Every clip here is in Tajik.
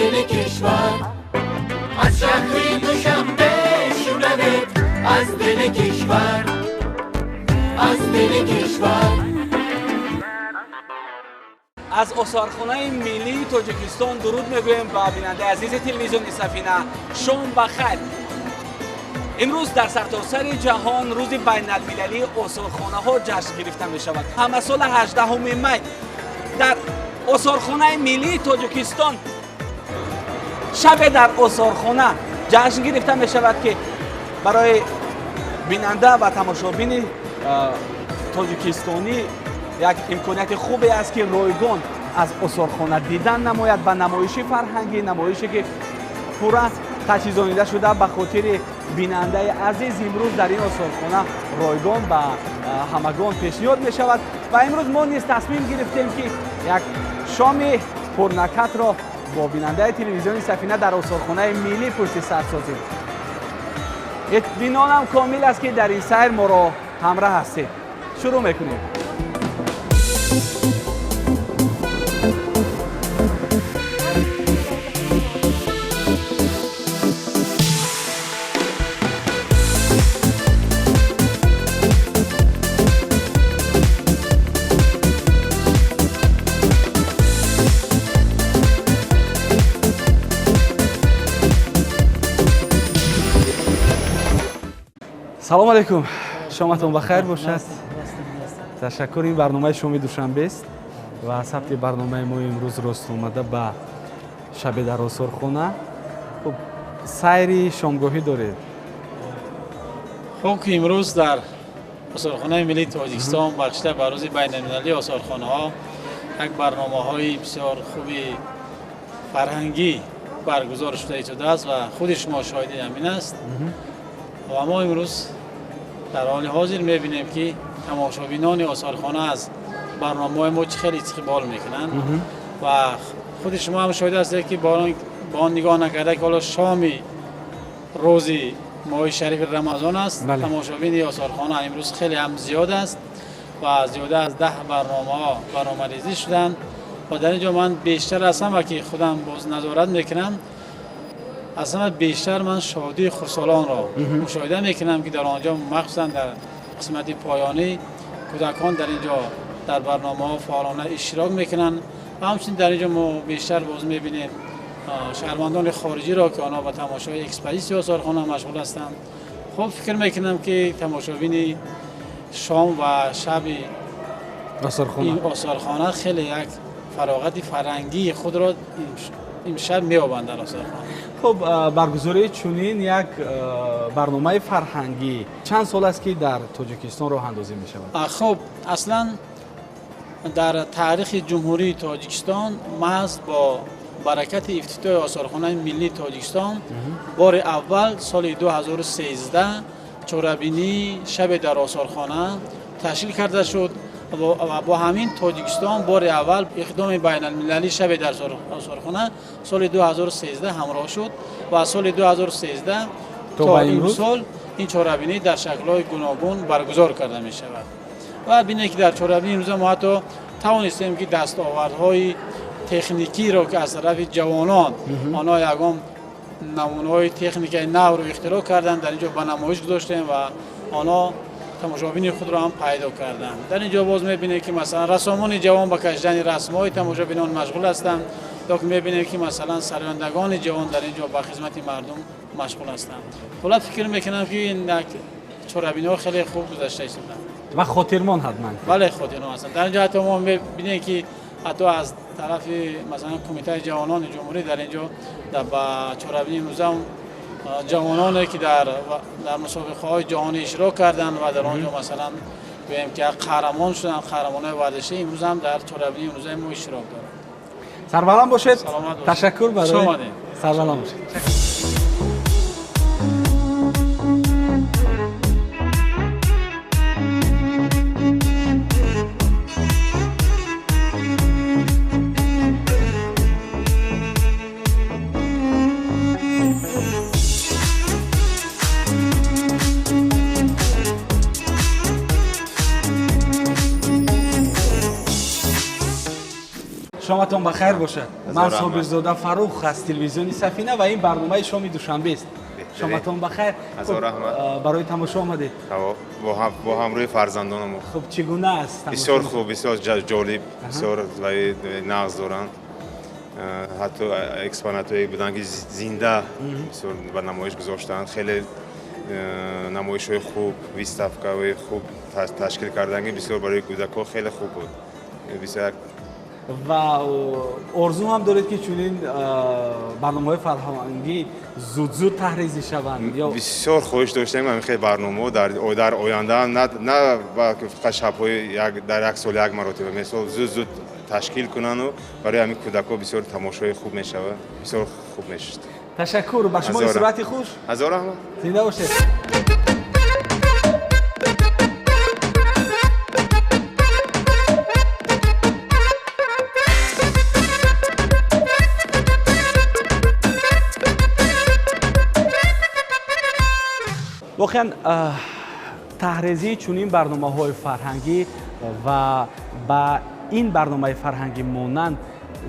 Дили кишвар, аз шаҳри Душанбе шунавед, аз дили кишвар, аз дили кишвар. Аз осорхонаи миллии Тоҷикистон дуруд мегӯем ба бинандаи азизи телевизиони Сафина. Шом ба хайр. Имрӯз дар сартосари ҷаҳон рӯзи байналмилалии осорхонаҳо ҷашн гирифта мешавад. Ҳамасола 18 май дар осорхонаи миллии Тоҷикистон шабе дар осорхона ҷашн гирифта мешавад, ки барои бинанда ва тамошобини тоҷикистонӣ як имконияти хубе аст, ки ройгон аз осорхона дидан намояд ба намоиши фарҳангӣ, намоише ки пурра таҷҳизонида шуда ба хотири бинандаи азиз. Имрӯз дар ин осорхона ройгон ба ҳамагон пешниҳод мешавад ва имрӯз мо низ тасмим гирифтем, ки як шоми пурнакатро бо бинандаи телевизиони Сафина дар осорхонаи миллӣ пушти сар созем. Итминонам комил аст, ки дар ин сайр моро ҳамраҳ ҳастед. Шурӯъ мекунем. Салом алейкум, шоматон ба хайр бошад. Ташаккур. Ин барномаи шоми душанбест ва сабти барномаи мо имрӯз рост омада ба шабе дар осорхона. Хуб, сайри шомгоҳӣ доред? Хуб, ки имрӯз дар осорхонаи миллии Тоҷикистон бахшида ба рӯзи байналмилалии осорхонаҳо як барномаҳои бисёр хуби фарҳангӣ баргузор шуда истодааст ва худи шумо шоҳиди ҳамин аст. Ва мо имрӯз дар ҳоли ҳозир мебинем, ки тамошобинони осорхона аз барномаҳои мо чӣ хеле истиқбол мекунанд. Ва худи шумо ҳам шоҳид ҳастед, ки ба он нигоҳ накарда, ки ҳоло шоми рӯзи моҳи шарифи Рамазон аст, тамошобини осорхона имрӯз хеле ҳам зиёд аст ва зиёда аз 10 барномаҳо барномарезӣ шуданд. Ва дар ин ҷо ман бештар аз ҳама, ки худам боз назорат мекунам, аз ҳама бештар ман шодии хурдсолонро мушоҳида мекунам, ки дар он ҷо, махсусан дар қисмати поёнӣ, кӯдакон дар ин ҷо дар барномаҳо фаъолона иштирок мекунанд. Ва ҳамчунин дар ин ҷо мо бештар боз мебинем шаҳрвандони хориҷиро, ки онҳо ба тамошои экспозитсияи осорхона машғул ҳастанд. Хуб, фикр мекунам, ки тамошобини шом ва шаби ин осорхона хеле як фароғати фарҳангии худро имшаб меёбанд дар осорхона. Хуб, баргузории чунин як барномаи фарҳангӣ чанд сол аст, ки дар Тоҷикистон роҳандозӣ мешавад? Хуб, аслан дар таърихи Ҷумҳурии Тоҷикистон маҳз бо баракати ифтитоҳи осорхонаи миллии Тоҷикистон бори аввал соли 2013 чорабинии шабе дар осорхона ташкил карда шуд ва бо ҳамин Тоҷикистон бори аввал иқдоми байналмилалии шабе дар осорхона соли 2013 ҳамроҳ шуд ва соли 2013 то имсол ин чорабинӣ дар шаклҳои гуногун баргузор карда мешавад. Ва бинед, ки дар чорабинии имрӯза мо ҳатто тавонистем, ки дастовардҳои техникиро, ки аз тарафи ҷавонон онҳо ягон намунаҳои техникаи навро ихтироъ карданд, дар ин ҷо ба намоиш гузоштем ва онҳо тамошобини худро ҳам пайдо карданд. Дар ин ҷо боз мебинем, ки масалан рассомони ҷавон ба кашидани расмҳои тамошобинон машғул ҳастанд, ё ки мебинем, ки масалан сарояндагони ҷавон дар ин ҷо ба хизмати мардум машғул ҳастанд. Хулоса, фикр мекунам, ки ин як чорабиниҳо хеле хуб гузашта истоданд. Ва хотирмон ҳатман. Бале, хотирмон ҳастанд. Дар ин ҷо ҳатто мо мебинем, ки ҳатто аз тарафи масалан Кумитаи ҷавонони ҷумҳурӣ дар ин ҷо ба чорабинии имрӯза ҷавононе, ки дар мусобиқаҳои ҷаҳонӣ иштирок карданд ва дар он ҷо масалан гӯем, ки қаҳрамон шуданд, қаҳрамонҳои варзишӣ, имрӯз ҳам дар чорабинии имрӯзаи мо иштирок доранд. Сарбаланд бошед. Ташаккур барои. Сарбаланд бошед. Шоматон ба хайр бошад. Ман Собирзода Фаррух аз телевизиони Сафина ва ин барномаи шоми душанбест. Шоматон ба хайр. Барои тамошо омадед? Бо ҳамроҳи фарзандонам. Хуб, чӣ гуна аст? Бисёр хуб, бисёр ҷолиб, бисёр нағз доранд. Ҳатто экспонатҳое буданд, ки зинда бисёр ба намоиш гузоштанд. Хеле намоишҳои хуб, выставкаҳои хуб ташкил карданд, ки бисёр барои кӯдакҳо хеле хуб буд. Бисёр ва орзу ҳам доред, ки чунин барномаҳои фарҳангӣ зуд-зуд таҳризӣ шаванд? Бисёр хоҳиш доштем ҳамин хел барномаҳо дар оянда, на фақат шабҳои дар як сол як маротиба, мисол зуд-зуд ташкил кунанду барои ҳамин кӯдакҳо бисёр тамошои хуб мешавад, бисёр хуб мешуд. Ташаккур, ба шумо истироҳати хуш. Ҳазор раҳмат. Зинда бошед. Воқеан, таҳризии чунин барномаҳои фарҳангӣ ва ба ин барномаи фарҳангӣ монанд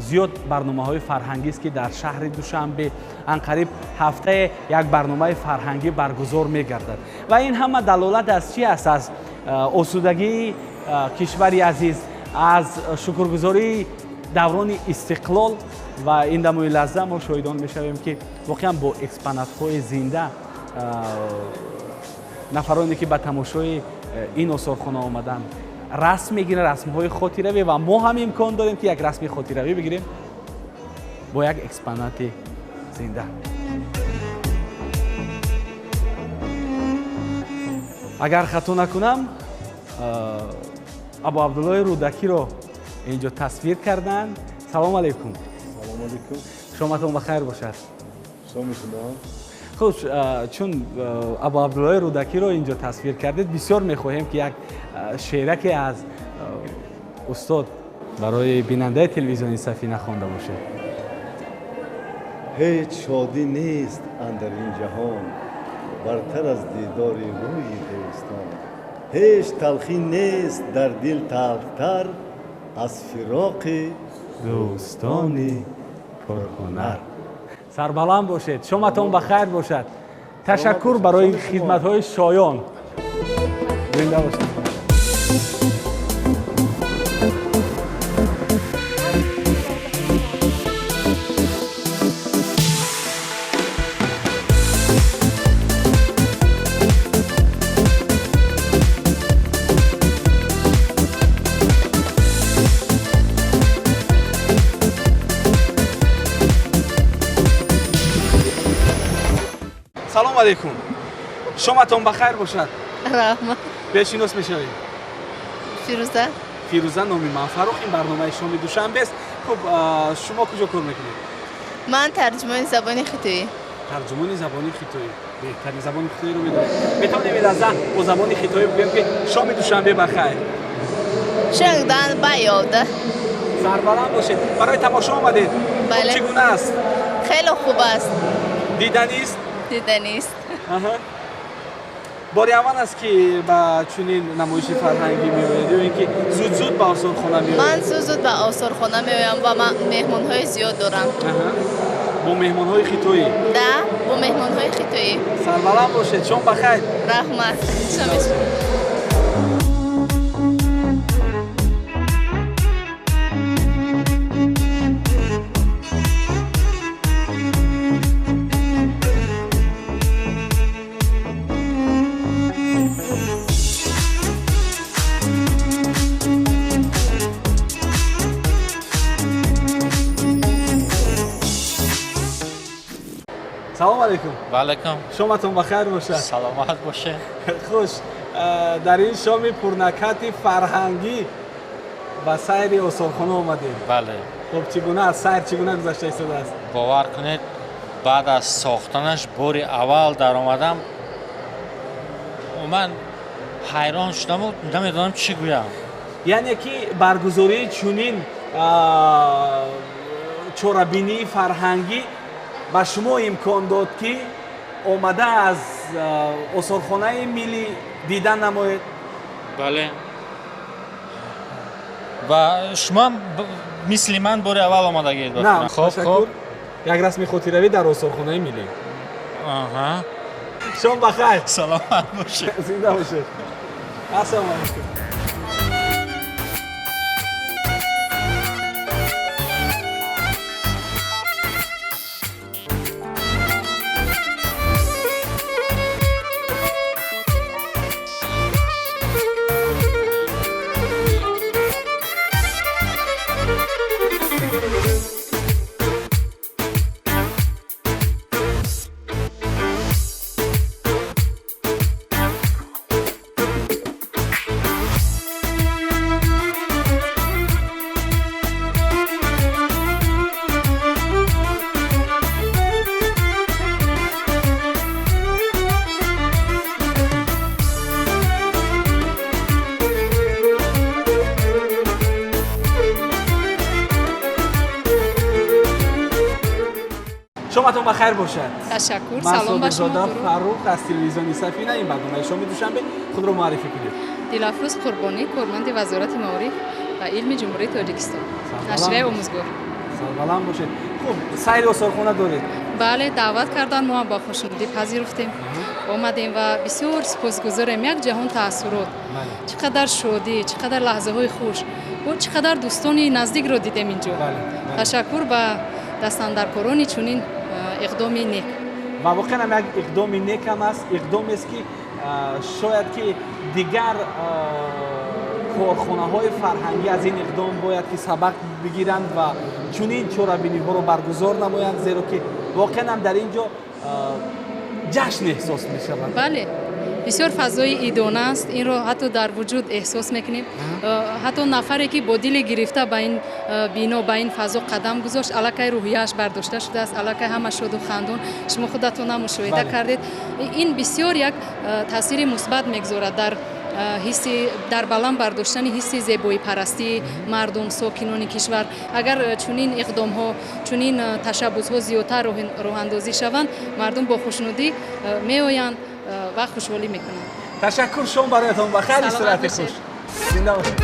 зиёд барномаҳои фарҳангист, ки дар шаҳри Душанбе анқариб ҳафтае як барномаи фарҳангӣ баргузор мегардад. Ва ин ҳама далолат аз чи аст? Аз осудагии кишвари азиз, аз шукргузории даврони истиқлол. Ва ин дамои лаҳза мо шоҳидон мешавем, ки воқеан бо экспонатҳои зинда нафароне, ки ба тамошои ин осорхона омаданд, расм мегиранд, расмҳои хотиравӣ, ва мо ҳам имкон дорем, ки як расми хотиравӣ бигирем бо як экспонати зинда. Агар хато накунам, Абу Абдуллои Рӯдакиро инҷо тасвир карданд. Салом алейкум. Салом алейкум. Шоматон ба хайр бошад. Шоми шумо. Хуш, чун Абу Абдуллои Рӯдакиро инҷо тасвир кардед, бисёр мехоҳем, ки як шеъраке аз устод барои бинандаи телевизиони Сафина хонда бошед. Ҳеҷ шодӣ нест андар ин ҷаҳон бартар аз дидори рӯи дӯстон. Ҳеҷ талхӣ нест дар дил талхтар аз фироқи дӯстони пурҳунар. Сарбаланд бошед, шоматон ба хайр бошад. Ташаккур барои хидматҳои шоён. Зинда бошед. Салом алейкум. Шоматон ба хайр бошад. Раҳмат. Бешинос мешавем. Фирӯза. Фирӯза номи ман Фаррух, ин барномаи шоми душанбест. Хуб, шумо куҷо кор мекунед? Ман тарҷумони забони хитоӣ. Тарҷумони забони хитоӣ. Беҳтарин забони хитоиро медонед. Метавонем ин лаҳза бо забони хитоӣ бигӯем, ки шоми душанбе ба хайр? Шангдан ба ёда. Сарбаланд бошед. Барои тамошо омадед? Бале. Чӣ гуна аст? Хеле хуб аст. Диданист? Диданист. Бори аввал аст, ки ба чунин намоиши фарҳангӣ меояд ё ин ки зуд-зуд ба осорхона меояд? Ман зуд-зуд ба осорхона меоям ва ман меҳмонҳои зиёд дорам. Бо меҳмонҳои хитоӣ? Да, бо меҳмонҳои хитоӣ. Сарбаланд бошед, шом ба хайр. Раҳмат. Шоми шумо. Салом алейкум. Ва алейкум. Шоматон ба хайр бошад. Саломат бошед. Хуш, дар ин шоми пурнакати фарҳангӣ ба сайри осорхона омадем. Бале. Хуб, чӣ гуна аст сайр, чӣ гуна гузашта истодааст? Бовар кунед, баъд аз сохтанаш бори аввал даромадам, ман ҳайрон шудаму намедонам чӣ гӯям. Яъне ки баргузории чунин чорабинии фарҳангӣ ба шумо имкон дод, ки омада аз осорхонаи миллӣ дидан намоед? Бале. Ва шумо Мисли ман бори аввал омадагед. На, хоб хоб. Як расми хотиравӣ дар осорхонаи миллӣ. Аҳа. Шом бахайр. Саломат бошед. Зинда бошед. Ассалому алайкум. Шоматон ба хайр бошад. Ташаккур. Ман Салом ба шумо. Собирзода Фаррух аз телевизиони Сафина. Ин барномаи шоми Душанбе, худро муаррифӣ кунед. Дилафрӯз Қурбонӣ, корманди Вазорати маориф ва илми Ҷумҳурии Тоҷикистон, нашрияи Омӯзгор. Сарбаланд бошед. Хуб, сайри осорхона доред? Бале, даъват кардан, мо ҳам бо хушнудӣ пазируфтем, омадем ва бисёр сипосгузорем. Як ҷаҳон таассурот, чӣ қадар шодӣ, чӣ қадар лаҳзаҳои хуш, бо чӣ қадар дӯстони наздикро дидем инҷо. Ташаккур ба дастандаркорони чунин иқдоми нек. Ва воқеан ҳам як иқдоми некам аст, иқдомест, ки шояд ки дигар корхонаҳои фарҳангӣ аз ин иқдом бояд ки сабақ бигиранд ва чунин чорабиниҳоро баргузор намоянд, зеро ки воқеан ҳам дар ин ҷо ҷашн эҳсос мешавад. Бале, бисёр фазои идона аст, инро ҳатто дар вуҷуд эҳсос мекунем. Ҳатто нафаре, ки бо дили гирифта ба ин бино, ба ин фазо қадам гузошт, аллакай рӯҳияаш бардошта шудааст, аллакай ҳама шоду хандон. Шумо худатонам мушоҳида кардед. Ин бисёр як таъсири мусбат мегузорад дар ҳисси, дар баланд бардоштани ҳисси зебоипарастии мардум, сокинони кишвар. Агар чунин иқдомҳо, чунин ташаббусҳо зиёдтар роҳандозӣ шаванд, мардум бо хушнудӣ меоянд ва хушҳолӣ мекунанд. Ташаккур, шом бароятон ба хайр, истироҳати хуш, зинда бошед.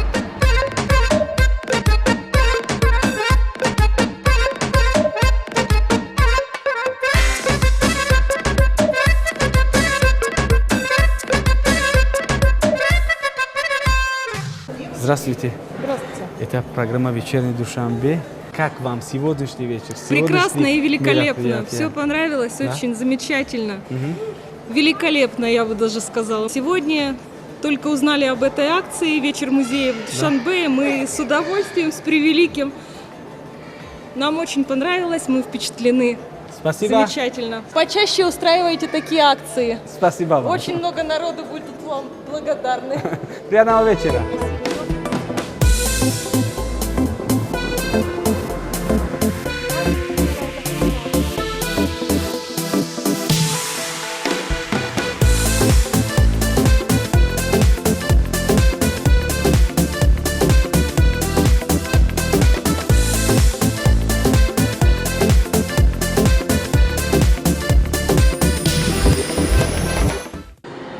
Здравствуйте. Здравствуйте. Это программа «Вечерний Душанбе». Как вам сегодняшний вечер? Прекрасно и великолепно. Мероприятие? Все понравилось, Да? очень замечательно. Великолепно, я бы даже сказала. Сегодня только узнали об этой акции «Вечер музеев в Душанбе». Мы с удовольствием, с превеликим. Нам очень понравилось, мы впечатлены. Спасибо. Замечательно. Почаще устраивайте такие акции. Спасибо вам. Очень много народу будет вам благодарны. Приятного вечера.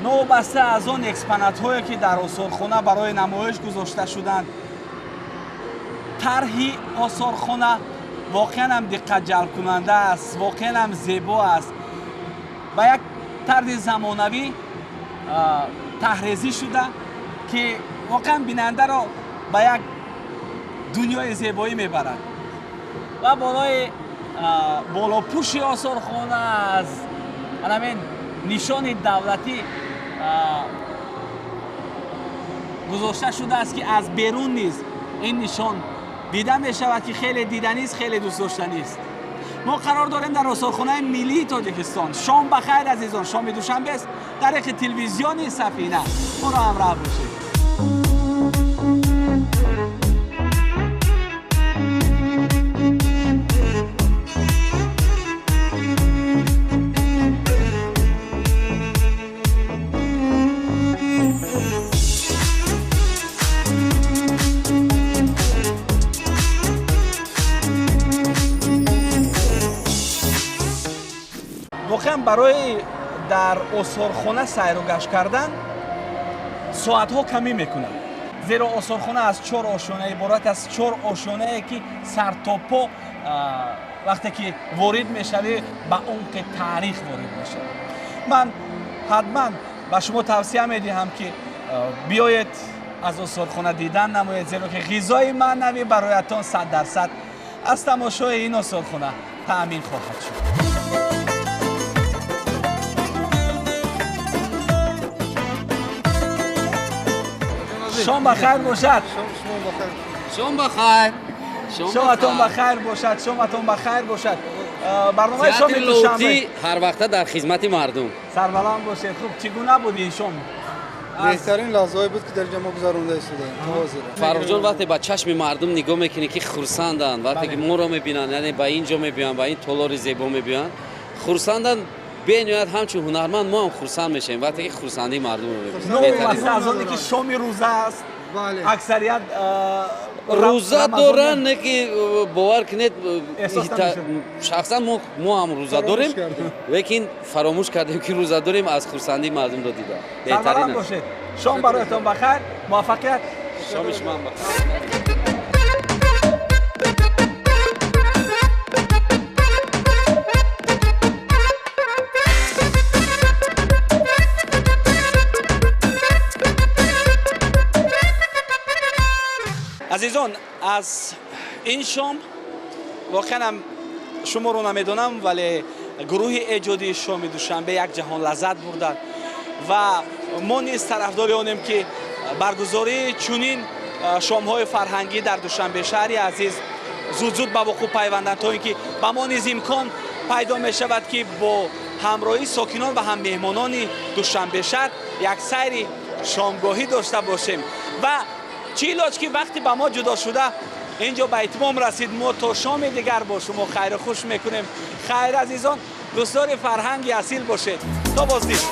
Новобаста аз он экспонатҳое, ки дар осорхона барои намоиш гузошта шуданд, тарҳи осорхона воқеан ҳам диққатҷалбкунанда аст, воқеан ҳам зебо аст. Ба як тарзи замонавӣ таҳрезӣ шуда, ки воқеан бинандаро ба як дунёи зебоӣ мебарад. Ва болои болопӯши осорхона аз ҳамин нишони давлатӣ гузошта шудааст, ки аз берун низ ин нишон дида мешавад, ки хеле диданист, хеле дӯстдоштанист. Мо қарор дорем дар осорхонаи миллии Тоҷикистон. Шом ба хайр, азизон. Шоми Душанбест тариқи телевизиони Сафина. Моро ҳамроҳ бошед. Воқеан барои дар осорхона сайру гашт кардан соатҳо камӣ мекунад. Зеро осорхона аз чор ошёна иборат аст, чор ошёнае ки сар то по вақте ки ворид мешавӣ, ба умқи таърих ворид мешавӣ. Ман ҳатман ба шумо тавсия медиҳам, ки биёед, аз осорхона дидан намоед, зеро ки ғизои маънавӣ бароятон 100% аз тамошои ин осорхона таъмин хоҳад шуд. Шом ба хайр бошад. Шом ба хайр. Шоматон ба хайр бошад. Шоматон ба хайр бошад. Барномаи шоми душанбе ҳар вақта дар хизмати мардум. Сарбаланд бошед. Хуб, чӣ гуна буд ин шом? Беҳтарин лаҳзаҳое буд, ки дар инҷо мо гузаронда истодаем то ҳозир. Фаррухҷон, вақте ба чашми мардум нигоҳ мекунӣ, ки хурсанданд, вақте ки моро мебинанд, яъне ба ин ҷо мебиёнд, ба ин толори зебо мебиёнд, хурсанданд бениҳоят. Ҳамчун ҳунарманд мо ҳам хурсанд мешавем, вақте ки хурсандии мардумро мебинем. Новобаста аз оне ки шоми рӯза аст, аксарият рӯза доранд, не ки бовар кунед, шахсан мо ҳам рӯза дорем, лекин фаромӯш кардем, ки рӯза дорем, аз хурсандии мардумро дида. Беҳтарин бошед. Шом бароятон бахайр, муваффақият. Шоми шумо ҳам бахайр. Азизон, аз ин шом воқеан ҳам шуморо намедонам, вале гурӯҳи эҷодии шоми Душанбе як ҷаҳон лаззат бурданд ва мо низ тарафдори онем, ки баргузории чунин шомҳои фарҳангӣ дар Душанбе, шаҳри азиз, зуд-зуд ба вуқӯъ пайванданд, то ин ки ба мо низ имкон пайдо мешавад, ки бо ҳамроҳии сокинон ва ҳам меҳмонони Душанбе шаҳр як сайри шомгоҳӣ дошта бошем. Ва чӣ илоҷ, ки вақте ба мо ҷудо шуда инҷо ба итмом расид. Мо то шоми дигар бо шумо хайру хуш мекунем. Хайр, азизон, дӯстдори фарҳанги асил бошед. То боздид.